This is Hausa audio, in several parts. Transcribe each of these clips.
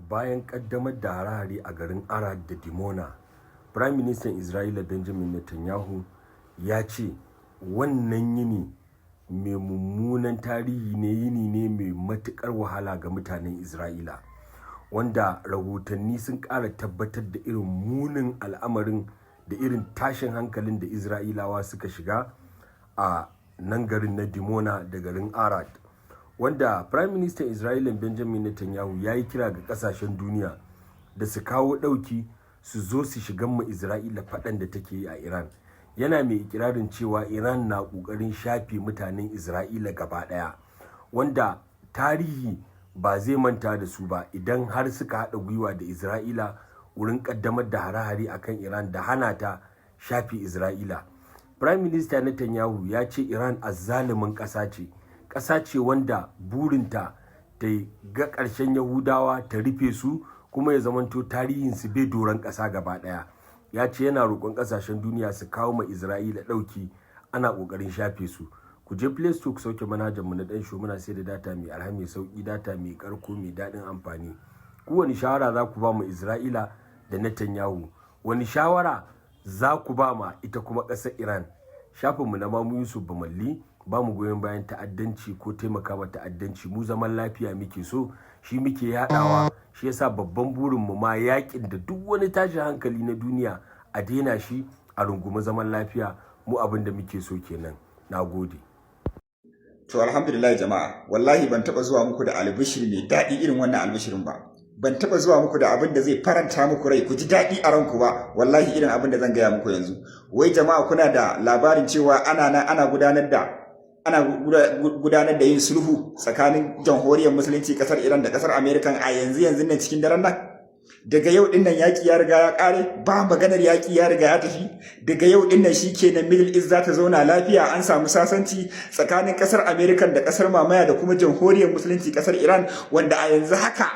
Bayan ƙaddamar da hare-hare a garin Arad da Dimona, Firaministan Isra'ila Benjamin Netanyahu ya ce wannan yini mai mummunan tarihi ne, yini ne mai matuƙar wahala ga mutanen Isra'ila, wanda rahotanni sun ƙara tabbatar da irin munin al'amarin da irin tashin hankalin da Isra'ilawa suka shiga a nan garin na Dimona da garin Arad. Wanda Prime Minister Isra'ila Benjamin Netanyahu ya yi kira ga kasashen duniya da su kawo ɗauki, su zo su shigan ma Isra'ila faɗan da take yi a Iran. Yana mai ikirarin cewa Iran na ƙoƙarin shafe mutanen Isra'ila gaba ɗaya, wanda tarihi ba zai manta da su ba idan har suka haɗa gwiwa da Isra'ila wurin ƙaddamar da hare-hare akan Iran da hana ta shafe Isra'ila. Prime Minister Netanyahu ya ce Iran azzalumin ƙasa ce, ƙasa ce wanda burinta ta ga ƙarshen Yahudawa, ta rufe su, kuma ya zamanto tarihinsu bai doron ƙasa gaba ɗaya. Ya ce yana roƙon ƙasashen duniya su kawo ma Isra'ila ɗauki, ana ƙoƙarin shafe su. Ku je Play Store ku sauke manhajar mu na ɗan sho. Muna sai da data mai arha, mai sauƙi, data mai ƙarko, mai daɗin amfani. Ku wani shawara za ku ba mu Isra'ila da Netanyahu? Wani shawara za ku ba ma ita kuma ƙasar Iran? Shafinmu na Mamu Yusuf Bamalli, ba mu goyon bayan ta'addanci ko taimaka ma ta'addanci. Mu zaman lafiya muke so, shi muke yadawa. Shi yasa babban burinmu ma yakin da duk wani tashin hankali na duniya a daina shi, a rungumi zaman lafiya. Mu abin da muke so kenan. Na gode. To, alhamdulillah jama'a, wallahi ban taba zuwa muku da albishiri mai daɗi irin wannan albishirin ba. Ban taba zuwa muku da abin da zai faranta muku rai, ku ji daɗi a ranku ba, wallahi, irin abin da zan gaya muku yanzu. Wai jama'a, kuna da labarin cewa ana nan ana gudanar da yin sulhu tsakanin Jamhuriyar Musulunci kasar Iran da kasar Amerika a yanzu yanzu nan, cikin daren nan? Daga yau din nan yaki ya riga ya kare, ba maganar yaki, ya riga ya tafi. Daga yau din nan shikenan, Middle East za ta zauna lafiya. An samu sasanci tsakanin kasar Amerika da kasar mamaya da kuma Jamhuriyar Musulunci kasar Iran, wanda a yanzu haka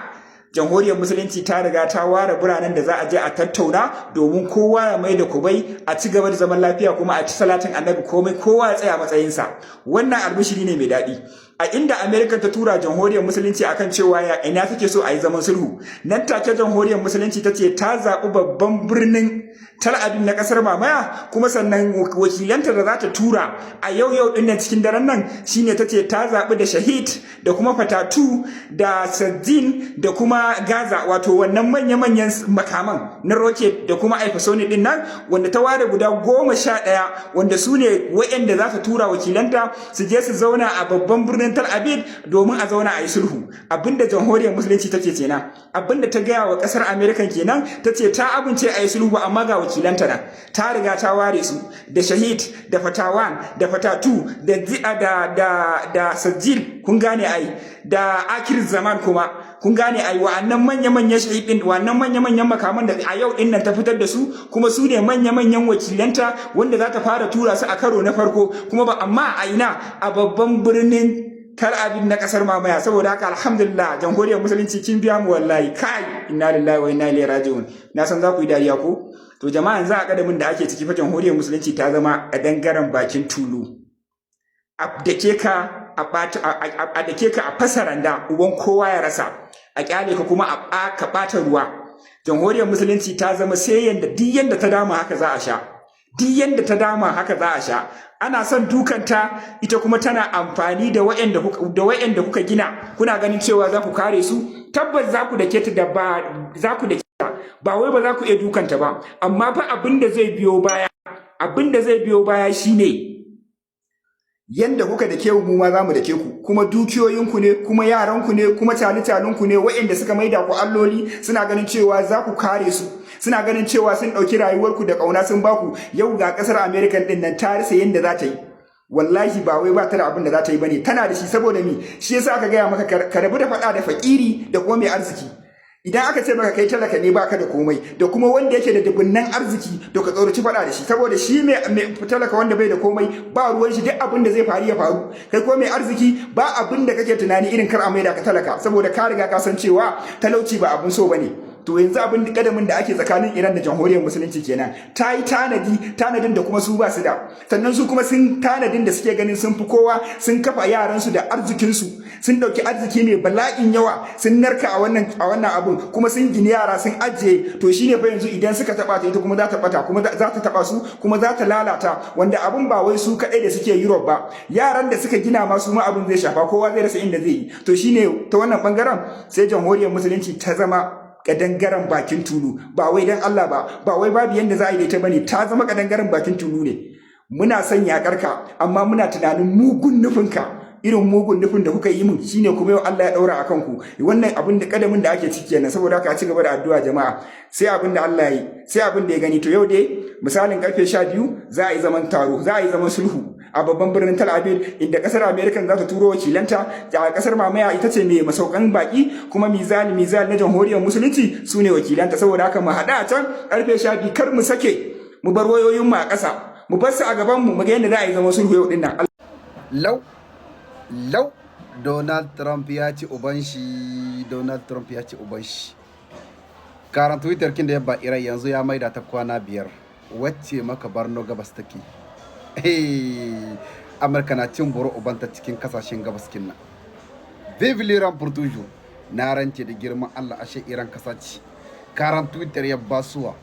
Jamhuriyar Musulunci ta riga ta ware biranen da za a je a tattauna domin kowa ya mai da kubai, a ci gaba da zaman lafiya, kuma a ci salatin Annabi, komai kowa ya tsaya matsayinsa. Wannan albishiri ne mai daɗi. A inda Amerika ta tura Jamhuriyar Musulunci akan cewa ya ina take so a yi zaman sulhu, nan take Jamhuriyar Musulunci ta ce ta zaɓi babban birnin Tel Aviv na kasar mamaya. Kuma sannan wakilanta da za ta tura a yau yau din nan, cikin daren nan, shine ta ce ta zaɓi da Shahid da kuma Fatah 2 da Sejjil da kuma Gaza, wato wannan manya-manyan makaman na rocket da kuma hypersonic din nan, wanda ta ware guda 11, wanda su ne wa'anda za ta tura wakilanta su je su zauna a babban birnin Tel Aviv domin a zauna a yi sulhu. Abinda Jamhuriyar Musulunci take kenan, abinda ta gaya wa kasar America kenan, ta ce ta amince a yi sulhu, amma ga wakilanta nan ta riga ta ware su, da Shahid da Fatah 1 da Fatah 2 da Sejjil, kun gane ai, da Akir Zaman. Kuma kun gane ai, wa'annan manya-manyan Shahid din, wa'annan manya-manyan makaman da a yau din nan ta fitar da su, kuma su ne manya-manyan wakilanta wanda za ta fara tura su a karo na farko. Kuma ba amma a ina? A babban birnin Tel Aviv na kasar mamaya. Saboda haka, alhamdulillah, Jamhuriyar Musulunci kin biya mu wallahi. Kai, inna lillahi wa inna ilaihi raji'un. Na san za ku yi dariya ko? To jama'a, yanzu a kadamin da ake ciki fa, Jamhuriyar Musulunci ta zama a dangaren bakin tulu. A dake ka a bata, a dake ka a fasa randa, uban kowa ya rasa, a kyale ka kuma a ka bata ruwa. Jamhuriyar Musulunci ta zama sai yanda duk yanda ta dama haka za a sha, duk yanda ta dama haka za a sha. Ana son dukanta, ita kuma tana amfani da wa'anda kuka gina, kuna ganin cewa za ku kare su. Tabbas za ku dake ta da ba za ku dake ta ba, wai ba za ku iya dukanta ba, amma fa abin da zai biyo baya shine yanda kuka dake mu ma za mu dake ku. Kuma dukiyoyinku ne, kuma yaranku ne, kuma cali-calinku ne, waɗanda suka maida ku alloli, suna ganin cewa za ku kare su, suna ganin cewa sun ɗauki rayuwarku da ƙauna sun baku. Yau ga ƙasar American ɗin nan ta rasa yanda za ta yi. Wallahi ba wai ba ta da abin da za ta yi bane, tana da shi. Saboda mi? Shi yasa aka gaya maka ka rabu da faɗa da fakiri da kuma mai arziki. Idan aka ce maka kai talaka ne, baka da komai, da kuma wanda yake da dubunnan arziki, to ka tsoraci faɗa da shi, saboda shi mai talaka wanda bai da komai, ba ruwan shi, duk abin da zai faru ya faru. Kai ko mai arziki, ba abin da kake tunani irin kar a maida ka talaka, saboda ka riga ka san cewa talauci ba abin so bane. To yanzu abin da kadamin da ake tsakanin Iran da Jamhuriyar Musulunci kenan. Ta yi tanadi, tanadin da kuma su ba su da. Sannan su kuma sun tanadin da suke ganin sun fi kowa, sun kafa yaransu da arzikinsu, sun dauki arziki mai bala'in yawa sun narka a wannan abun, kuma sun gini yara sun ajiye. To shine fa yanzu idan suka taba ta, ita kuma za ta bata, kuma za ta taba su, kuma za ta lalata. Wanda abun ba wai su kadai da suke Europe ba, yaran da suka gina ma su ma abun zai shafa, kowa zai rasa inda zai yi. To shine ta wannan bangaren sai Jamhuriyar Musulunci ta zama kadangaren bakin tulu. Ba wai dan Allah ba, ba wai babu yanda za a yi da ita bane, ta zama kadangaren bakin tulu ne. Muna son yakar ka, amma muna tunanin mugun nufinka. Irin mugun nufin da kuka yi min shine kuma yau Allah ya daura akan ku. Wannan abin da kadamin da ake ciki kenan. Saboda haka a ci gaba da addu'a, jama'a, sai abin da Allah ya yi, sai abin da ya gani. To yau dai misalin karfe 12 za a yi zaman taro, za a yi zaman sulhu a babban birnin Tel Aviv, inda kasar America za ta turo wakilanta. A kasar mamaya ita ce mai masaukan baki, kuma mizal mizal na Jamhuriyar Musulunci su ne wakilanta. Saboda haka mu haɗa a can karfe 12. Kar mu sake mu bar wayoyinmu a ƙasa, mu bar su a gaban mu, mu ga yadda za a yi zaman sulhu yau din nan. Lau lau, Donald Trump ya ci uban shi. Donald Trump ya ci uban shi. 48 kin da ya ba Iran, yanzu ya maida ta kwana 5. Wacce maka Barno gabas take. Amurka na cin buro ubanta cikin kasashen gabas kin nan. Vive l'Iran pour toujours. Na rance da girman Allah, ashe Iran kasa ce. 48 ya basuwa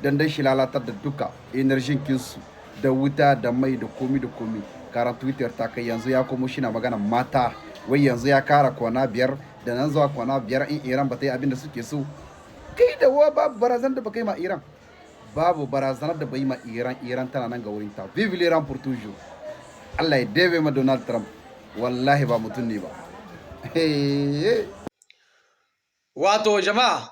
dan shi lalatar da duka energy kinsu, da wuta da mai da komi da komi. 48 ta kai, yanzu ya komo shi na magana mata, wai yanzu ya kara kwana 5, da nan zuwa kwana 5 in Iran ba ta yi abin da suke so. Kai da wa, babu barazan da ba kai ma Iran, babu barazanar da bai ma Iran. Iran tana nan ga wurin ta. Vive l'Iran pour toujours. Allah ya debe ma Donald Trump, wallahi ba mutum ne ba. Wato jama'a,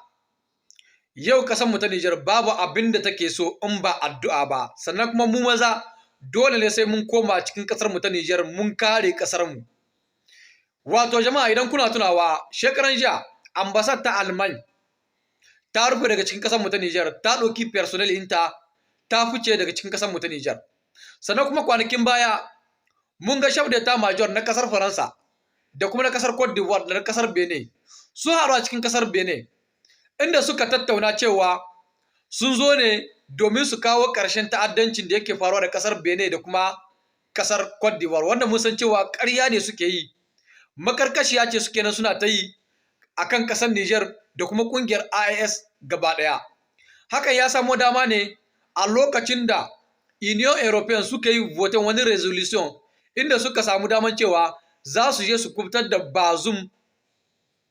yau mu ta Nijar babu abin da take so in ba addu'a ba, sannan kuma mu maza dole ne sai mun koma cikin kasar mu ta Nijar mun kare kasar mu. Wato jama'a, idan kuna tunawa, shekaran jiya ambassade ta Alman ta rufe daga cikin kasar mu ta Nijar, ta ɗauki personnel ɗinta ta fice daga cikin kasar mu ta Nijar. Sannan kuma kwanakin baya mun ga chef d'état major na kasar Faransa da kuma na kasar Cote d'Ivoire da na kasar Benin sun haɗu a cikin kasar Benin, inda suka tattauna cewa sun zo ne domin su kawo ƙarshen ta'addancin da yake faruwa da kasar Benin da kuma kasar Cote d'Ivoire, wanda mun san cewa ƙarya ne suke yi, makarkashiya ce suke nan suna ta yi akan kasar Niger da kuma ƙungiyar IAS gaba ɗaya. Hakan ya samo dama ne a lokacin da Union European suka yi voten wani resolution inda suka samu daman cewa za su je su kubutar da Bazoum,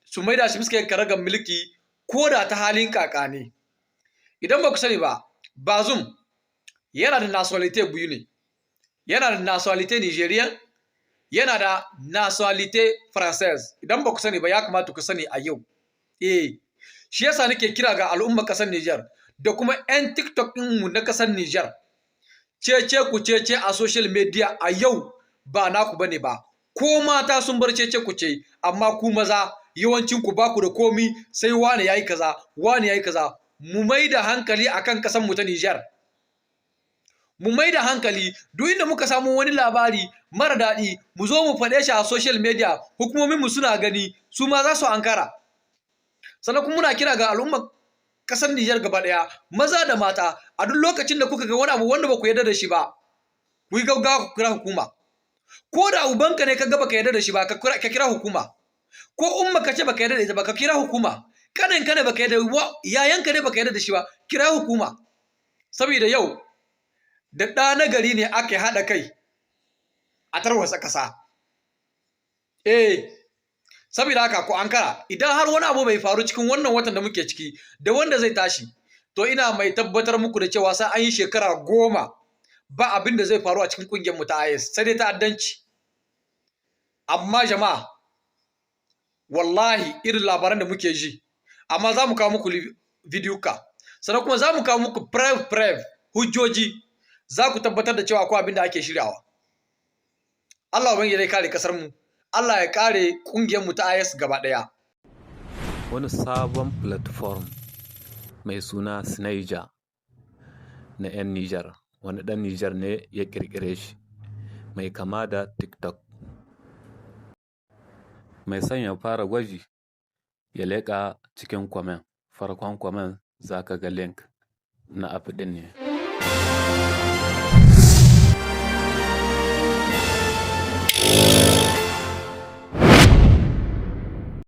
su maida shi suka karagar mulki ko da ta halin kaka ne. Idan ba ku sani ba, Bazoum yana da nationalité biyu ne. Yana da nationalité nigérienne, yana da nationalité française. Idan ba ku sani ba, ya kamata ku sani a yau. Eh, shi yasa nake kira ga al'ummar ƙasar Niger da kuma 'yan TikTok ɗinmu na ƙasar Niger. Cece ku cece a social media a yau ba naku bane ba. Ko mata sun bar cece ku ce, amma ku maza yawancin ku baku da komi sai wane yayi kaza, wane yayi kaza. Mu mai da hankali akan ƙasar mu ta Niger. Mu mai da hankali, duk inda muka samu wani labari mara daɗi, mu zo mu faɗe shi a social media, hukumomin mu suna gani, su ma za su ankara. Sannan kuma muna kira ga al'ummar ƙasar Nijar gaba ɗaya, maza da mata, a duk lokacin da kuka ga wani abu wanda ba ku yarda da shi ba, ku yi gaggawa ku kira hukuma. Ko da ubanka ne ka ga baka yarda da shi ba, ka kira hukuma. Ko umma ka ce baka yarda da ita ba, ka kira hukuma. Kanin ka ne baka yarda, yayanka ne baka yarda da shi ba, kira hukuma. Saboda yau da ɗa na gari ne ake haɗa kai a tarwatsa ƙasa. Eh, saboda haka ku ankara, idan har wani abu bai faru cikin wannan watan da muke ciki da wanda zai tashi, to ina mai tabbatar muku da cewa sai an yi shekara 10 ba abin da zai faru a cikin ƙungiyar mu ta IS, sai dai ta'addanci. Amma jama'a, wallahi irin labaran da muke ji, amma za mu kawo muku bidiyo ka, sannan kuma za mu kawo muku preuve preuve, hujjoji, za ku tabbatar da cewa akwai abin da ake shiryawa. Allah ubangiji ya kare kasar mu, Allah ya kare kungiyar mu ta IS gaba daya. Wani sabon platform mai suna Snaija na 'yan Nijar, wani ɗan Nijar ne ya ƙirƙire shi, mai kama da TikTok. Mai son ya fara gwaji ya leƙa cikin comment. Farkon comment za ka ga link na app ɗin ne.